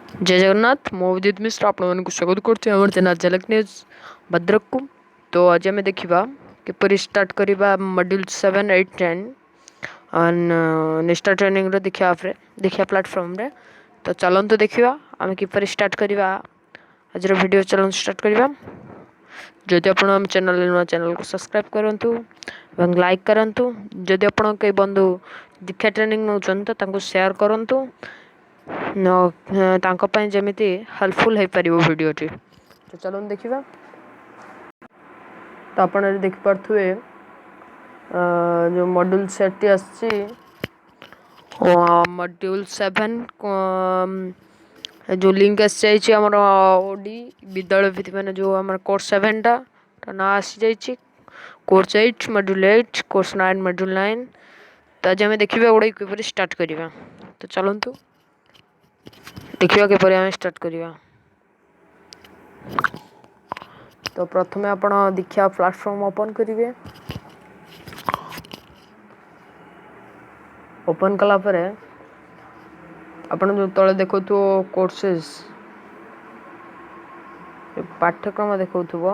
ଜୟ ଜଗନ୍ନାଥ। ମୁଁ ଅଭିଜିତ ମିଶ୍ର ଆପଣମାନଙ୍କୁ ସ୍ୱାଗତ କରୁଛି ଆମର ଚ୍ୟାନେଲ୍ ଝଲକ ନ୍ୟୁଜ୍ ଭଦ୍ରକକୁ। ତ ଆଜି ଆମେ ଦେଖିବା କିପରି ଷ୍ଟାର୍ଟ କରିବା ମଡ୍ୟୁଲ୍ 7, 8, 10 ନିଷ୍ଠା ଟ୍ରେନିଂର ଦୀକ୍ଷା ଆପ୍ରେ, ଦୀକ୍ଷା ପ୍ଲାଟଫର୍ମରେ। ତ ଚାଲନ୍ତୁ ଦେଖିବା ଆମେ କିପରି ଷ୍ଟାର୍ଟ କରିବା ଆଜିର ଭିଡ଼ିଓ। ଚାଲନ୍ତୁ ଷ୍ଟାର୍ଟ କରିବା। ଯଦି ଆପଣ ଆମ ଚ୍ୟାନେଲ୍ ନୂଆ, ଚ୍ୟାନେଲ୍କୁ ସବସ୍କ୍ରାଇବ୍ କରନ୍ତୁ ଏବଂ ଲାଇକ୍ କରନ୍ତୁ। ଯଦି ଆପଣ କେହି ବନ୍ଧୁ ଦୀକ୍ଷା ଟ୍ରେନିଂ ନେଉଛନ୍ତି, ତ ତାଙ୍କୁ ସେୟାର କରନ୍ତୁ, ତାଙ୍କ ପାଇଁ ଯେମିତି ହେଲ୍ପଫୁଲ୍ ହେଇପାରିବ ଭିଡ଼ିଓଟି। ତ ଚାଲନ୍ତୁ ଦେଖିବା। ତ ଆପଣ ଏଠି ଦେଖିପାରୁଥିବେ, ଯେଉଁ ମଡ୍ୟୁଲ୍ ସେଟ୍ଟି ଆସିଛି, ମଡ୍ୟୁଲ୍ 7 ଯେଉଁ ଲିଙ୍କ୍ ଆସିଯାଇଛି ଆମର, ଓ ଡି ବିଦ୍ୟାଳୟ ଭିତ୍ତି, ମାନେ ଯେଉଁ ଆମର କୋର୍ସ 7ଟା ତା ନାଁ ଆସିଯାଇଛି, କୋର୍ସ 8 ମଡ୍ୟୁଲ୍ 8, କୋର୍ସ 9 ମଡ୍ୟୁଲ୍ 9। ତ ଆଜି ଆମେ ଦେଖିବା ଏଗୁଡ଼ାକ କିପରି ଷ୍ଟାର୍ଟ କରିବା। ତ ଚାଲନ୍ତୁ ଦେଖିବା କିପରି ଆମେ ଷ୍ଟାର୍ଟ କରିବା। ତ ପ୍ରଥମେ ଆପଣ ଦୀକ୍ଷା ପ୍ଲାଟଫର୍ମ ଓପନ୍ କରିବେ। ଓପନ୍ କଲା ପରେ ଆପଣ ଯେଉଁ ତଳେ ଦେଖାଉଥିବ କୋର୍ସେସ୍, ପାଠ୍ୟକ୍ରମ ଦେଖାଉଥିବ,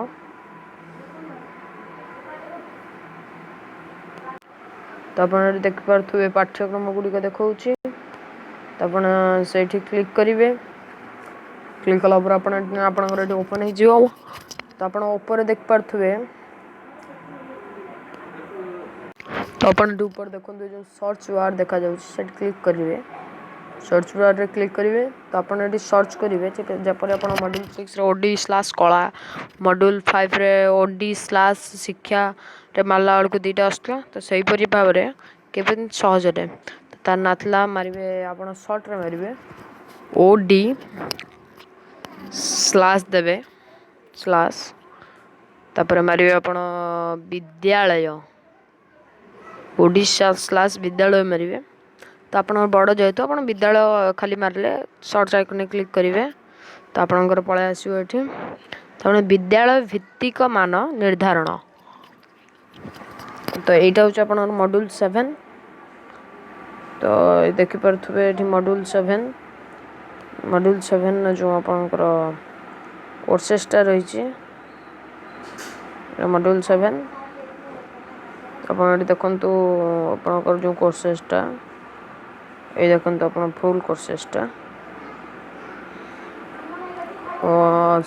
ତ ଆପଣ ଏଠି ଦେଖିପାରୁଥିବେ ପାଠ୍ୟକ୍ରମ ଗୁଡ଼ିକ ଦେଖାଉଛି। ତ ଆପଣ ସେଇଠି କ୍ଲିକ୍ କରିବେ। କ୍ଲିକ୍ କଲା ପରେ ଆପଣ ଆପଣଙ୍କର ଏଠି ଓପନ୍ ହେଇଯିବ। ତ ଆପଣ ଉପରେ ଦେଖିପାରୁଥିବେ। ତ ଆପଣ ଏଠି ଉପରେ ଦେଖନ୍ତୁ, ଯେଉଁ ସର୍ଚ୍ଚ ବାର୍ ଦେଖାଯାଉଛି, ସେଠି କ୍ଲିକ୍ କରିବେ। ସର୍ଚ୍ଚ ବାର୍ରେ କ୍ଲିକ୍ କରିବେ, ତ ଆପଣ ଏଠି ସର୍ଚ୍ଚ କରିବେ, ଯେପରି ଆପଣ ମଡ୍ୟୁଲ୍ 6ରେ ଓ ଡି ସ୍ଲାସ୍ କଳା, ମଡ୍ୟୁଲ୍ 5ରେ ଓ ଡି ସ୍ଲାସ୍ ଶିକ୍ଷାରେ ମାରିଲା ବେଳକୁ ଦୁଇଟା ଆସୁଥିଲା। ତ ସେହିପରି ଭାବରେ କେମିତି ସହଜରେ ତାର ନାଁ ଥିଲା ମାରିବେ, ଆପଣ ସର୍ଟରେ ମାରିବେ, ଓ ଡି ସ୍ଲାସ୍ ଦେବେ, ସ୍ଲାସ୍, ତାପରେ ମାରିବେ ଆପଣ ବିଦ୍ୟାଳୟ, ଓଡ଼ିଶା ସ୍ଲାସ୍ ବିଦ୍ୟାଳୟ ମାରିବେ। ତ ଆପଣଙ୍କର ବଡ଼ ଯେହେତୁ ଆପଣ ବିଦ୍ୟାଳୟ ଖାଲି ମାରିଲେ, ସର୍ଚ୍ଚ ଆଇକନ୍ରେ କ୍ଲିକ୍ କରିବେ, ତ ଆପଣଙ୍କର ପଳାଇ ଆସିବ ଏଠି। ତ ଆପଣ ବିଦ୍ୟାଳୟ ଭିତ୍ତିକ ମାନ ନିର୍ଦ୍ଧାରଣ। ତ ଏଇଟା ହେଉଛି ଆପଣଙ୍କର ମଡ୍ୟୁଲ୍ 7। ତ ଦେଖିପାରୁଥିବେ ଏଠି ମଡ୍ୟୁଲ୍ 7, ମଡ୍ୟୁଲ୍ 7 ଯେଉଁ ଆପଣଙ୍କର କୋର୍ସେସଟା ରହିଛି, ମଡ୍ୟୁଲ୍ 7। ଆପଣ ଏଠି ଦେଖନ୍ତୁ, ଆପଣଙ୍କର ଯେଉଁ କୋର୍ସେସଟା, ଏଇ ଦେଖନ୍ତୁ ଆପଣ ଫୁଲ୍ କୋର୍ସେସଟା,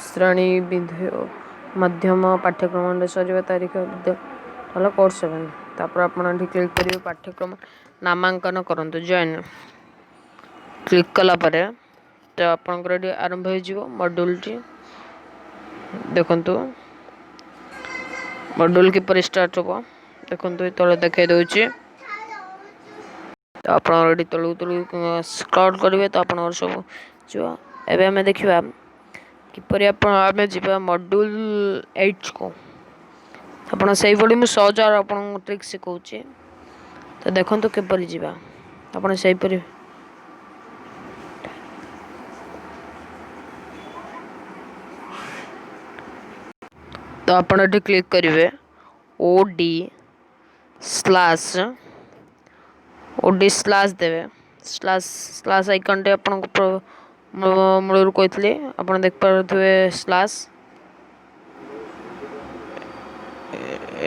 ଶ୍ରେଣୀ ବିଧେୟ ମାଧ୍ୟମ ପାଠ୍ୟକ୍ରମ ସରିବା ତାରିଖ ହେଲା କୋର୍ସ 7। ତାପରେ ଆପଣ ଏଠି କ୍ଲିକ୍ କରିବେ, ପାଠ୍ୟକ୍ରମ ନାମାଙ୍କନ କରନ୍ତୁ, ଜଏନ୍। କ୍ଲିକ୍ କଲା ପରେ ତ ଆପଣଙ୍କର ଏଠି ଆରମ୍ଭ ହେଇଯିବ ମଡ୍ୟୁଲ୍ଟି। ଦେଖନ୍ତୁ, ମଡ୍ୟୁଲ୍ କିପରି ଷ୍ଟାର୍ଟ ହେବ, ଦେଖନ୍ତୁ, ଏ ତଳେ ଦେଖାଇ ଦେଉଛି। ତ ଆପଣଙ୍କର ଏଠି ତଳକୁ ତଳକୁ ସ୍କ୍ରଲ୍ କରିବେ, ତ ଆପଣଙ୍କର ସବୁ ଯିବ। ଏବେ ଆମେ ଦେଖିବା କିପରି ଆପଣ ଆମେ ଯିବା ମଡ୍ୟୁଲ୍ 8କୁ। ଆପଣ ସେଇଭଳି ମୁଁ ସହଜ ଆପଣଙ୍କୁ ଟ୍ରିକ୍ ଶିଖଉଛି। ତ ଦେଖନ୍ତୁ କିପରି ଯିବା ଆପଣ ସେହିପରି। ତ ଆପଣ ଏଠି କ୍ଲିକ୍ କରିବେ, O D slash, O D slash ଦେବେ, ସ୍ଲାସ୍, ସ୍ଲାସ୍ ଆଇକନ୍ଟି ଆପଣଙ୍କୁ ମୂଳରୁ କହିଥିଲି। ଆପଣ ଦେଖିପାରୁଥିବେ ସ୍ଲାସ୍,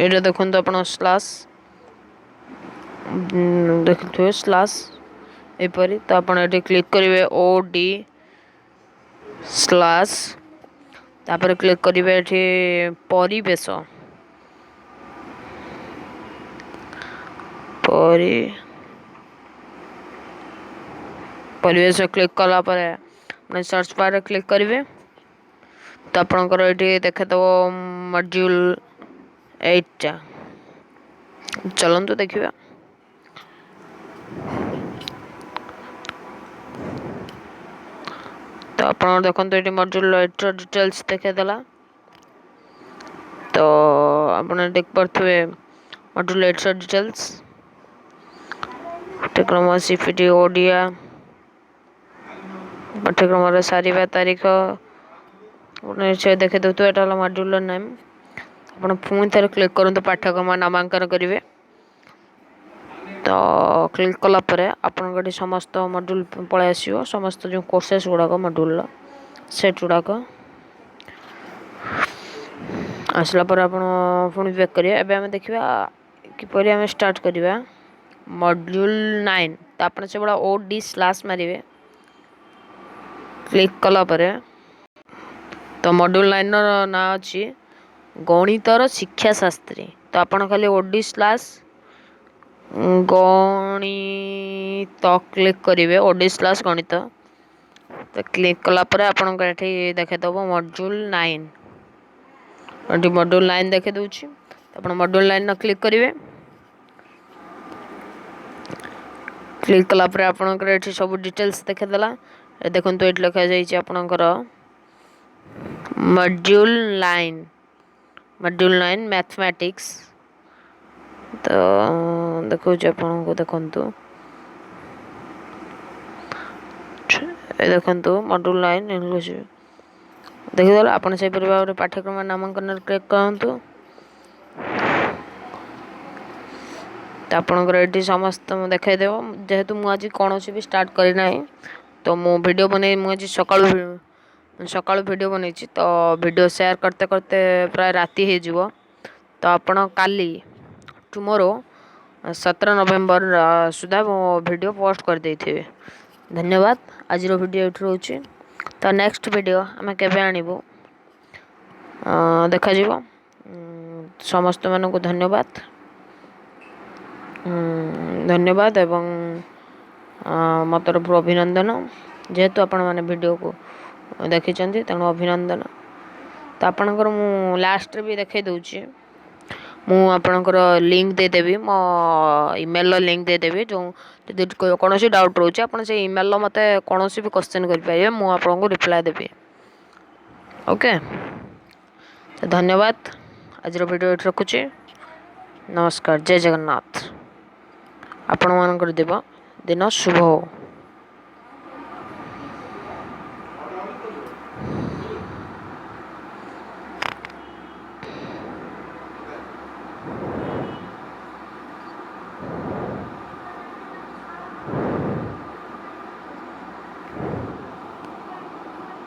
ଏଇଟା ଦେଖନ୍ତୁ, ଆପଣ ସ୍ଲାସ୍ ଦେଖୁଥିବେ, ସ୍ଲାସ୍ ଏପରି। ତ ଆପଣ ଏଠି କ୍ଲିକ୍ କରିବେ ଓ ଡି ସ୍ଲାସ୍, ତାପରେ କ୍ଲିକ୍ କରିବେ ଏଠି ପରିବେଶ, ପରିବେଶ। କ୍ଲିକ୍ କଲା ପରେ ଆପଣ ସର୍ଚ୍ଚ ବାର୍ରେ କ୍ଲିକ୍ କରିବେ, ତ ଆପଣଙ୍କର ଏଠି ଦେଖାଦେବ ମଡ୍ୟୁଲ୍ 8ଟା। ଚାଲନ୍ତୁ ଦେଖିବା। ତ ଆପଣ ଦେଖନ୍ତୁ, ଏଠି ମଡ୍ୟୁଲ୍ 8ର ଡିଟେଲ୍ସ ଦେଖାଇଦେଲା। ତ ଆପଣ ଦେଖିପାରୁଥିବେ ମଡ୍ୟୁଲ୍ 8ର ଡିଟେଲ୍ସ, ପାଠ୍ୟକ୍ରମ ସିପିଟି ଓଡ଼ିଆ, ପାଠ୍ୟକ୍ରମର ସାରିବା ତାରିଖ ଆପଣ ନିଶ୍ଚୟ ଦେଖାଇ ଦେଉଥିବ। ଏଇଟା ହେଲା ମଡ୍ୟୁଲ୍ର ନେମ୍। ଆପଣ ପୁଣି ଥରେ କ୍ଲିକ୍ କରନ୍ତୁ, ପାଠ୍ୟକ୍ରମ ନାମାଙ୍କନ କରିବେ। ତ ତ କ୍ଲିକ୍ କଲା ପରେ ଆପଣଙ୍କ ଏଠି ସମସ୍ତ ମଡ୍ୟୁଲ୍ ପଳାଇ ଆସିବ, ସମସ୍ତ ଯେଉଁ କୋର୍ସେସ୍ ଗୁଡ଼ାକ ମଡ୍ୟୁଲ୍ର ସେଟ୍ ଗୁଡ଼ାକ ଆସିଲା ପରେ ଆପଣ ପୁଣି ବ୍ୟାକ୍ କରିବେ। ଏବେ ଆମେ ଦେଖିବା କିପରି ଆମେ ଷ୍ଟାର୍ଟ କରିବା ମଡ୍ୟୁଲ୍ 9। ତ ଆପଣ ସେଭଳିଆ OD/ ମାରିବେ। କ୍ଲିକ୍ କଲା ପରେ ତ ମଡ୍ୟୁଲ୍ 9ର ନାଁ ଅଛି ଗଣିତର ଶିକ୍ଷାଶାସ୍ତ୍ରୀ। ତ ଆପଣ ଖାଲି OD/ ଗଣିତ କ୍ଲିକ୍ କରିବେ, OD/ ଗଣିତ। ତ କ୍ଲିକ୍ କଲା ପରେ ଆପଣଙ୍କ ଏଠି ଦେଖେଇଦେବ ମଡ୍ୟୁଲ୍ 9। ଏଠି ମଡ୍ୟୁଲ୍ 9 ଦେଖେଇ ଦେଉଛି। ଆପଣ ମଡ୍ୟୁଲ୍ 9ର କ୍ଲିକ୍ କରିବେ। କ୍ଲିକ୍ କଲା ପରେ ଆପଣଙ୍କର ଏଠି ସବୁ ଡିଟେଲ୍ସ ଦେଖେଇଦେଲା। ଦେଖନ୍ତୁ, ଏଠି ଲେଖାଯାଇଛି ଆପଣଙ୍କର ମଡ୍ୟୁଲ୍ 9, ମଡ୍ୟୁଲ୍ 9 ମ୍ୟାଥମେଟିକ୍ସ। ତ ଦେଖାଉଛି ଆପଣଙ୍କୁ, ଦେଖନ୍ତୁ, ଏ ଦେଖନ୍ତୁ, ମଡ୍ୟୁଲ୍ 9 ଇଂଲିଶ ଦେଖିଦେଲେ। ଆପଣ ସେହିପରି ଭାବରେ ପାଠ୍ୟକ୍ରମ ନାମାଙ୍କନରେ କ୍ଲିକ୍ କରନ୍ତୁ। ତ ଆପଣଙ୍କର ଏଠି ସମସ୍ତ ଦେଖାଇଦେବ। ଯେହେତୁ ମୁଁ ଆଜି କୌଣସି ବି ଷ୍ଟାର୍ଟ କରିନାହିଁ, ତ ମୁଁ ଭିଡ଼ିଓ ବନେଇ, ମୁଁ ଆଜି ସକାଳୁ ସକାଳୁ ଭିଡ଼ିଓ ବନେଇଛି, ତ ଭିଡ଼ିଓ ସେୟାର କରତେ କରତେ ପ୍ରାୟ ରାତି ହେଇଯିବ। ତ ଆପଣ କାଲି ଟୁମୋରୋ 17 ନଭେମ୍ବର ସୁଦ୍ଧା ମୋ ଭିଡ଼ିଓ ପୋଷ୍ଟ କରିଦେଇଥିବେ। ଧନ୍ୟବାଦ। ଆଜିର ଭିଡ଼ିଓ ଏଇଠି ରହୁଛି। ତ ନେକ୍ସଟ ଭିଡ଼ିଓ ଆମେ କେବେ ଆଣିବୁ ଦେଖାଯିବ। ସମସ୍ତମାନଙ୍କୁ ଧନ୍ୟବାଦ, ଧନ୍ୟବାଦ ଏବଂ ମୋ ତରଫରୁ ଅଭିନନ୍ଦନ। ଯେହେତୁ ଆପଣମାନେ ଭିଡ଼ିଓକୁ ଦେଖିଛନ୍ତି, ତେଣୁ ଅଭିନନ୍ଦନ। ତ ଆପଣଙ୍କର ମୁଁ ଲାଷ୍ଟରେ ବି ଦେଖାଇ ଦେଉଛି। ମୁଁ ଆପଣଙ୍କର ଲିଙ୍କ୍ ଦେଇଦେବି, ମୋ ଇମେଲ୍ର ଲିଙ୍କ୍ ଦେଇଦେବି। ଯେଉଁ ଯଦି କୌଣସି ଡାଉଟ୍ ରହୁଛି, ଆପଣ ସେଇ ଇମେଲ୍ର ମୋତେ କୌଣସି ବି କୋଶ୍ଚିନ୍ କରିପାରିବେ, ମୁଁ ଆପଣଙ୍କୁ ରିପ୍ଲାଏ ଦେବି। ଓକେ, ତ ଧନ୍ୟବାଦ। ଆଜିର ଭିଡ଼ିଓ ଏଠି ରଖୁଛି। ନମସ୍କାର, ଜୟ ଜଗନ୍ନାଥ। ଆପଣମାନଙ୍କର ଦିନ ଶୁଭ ହଉ।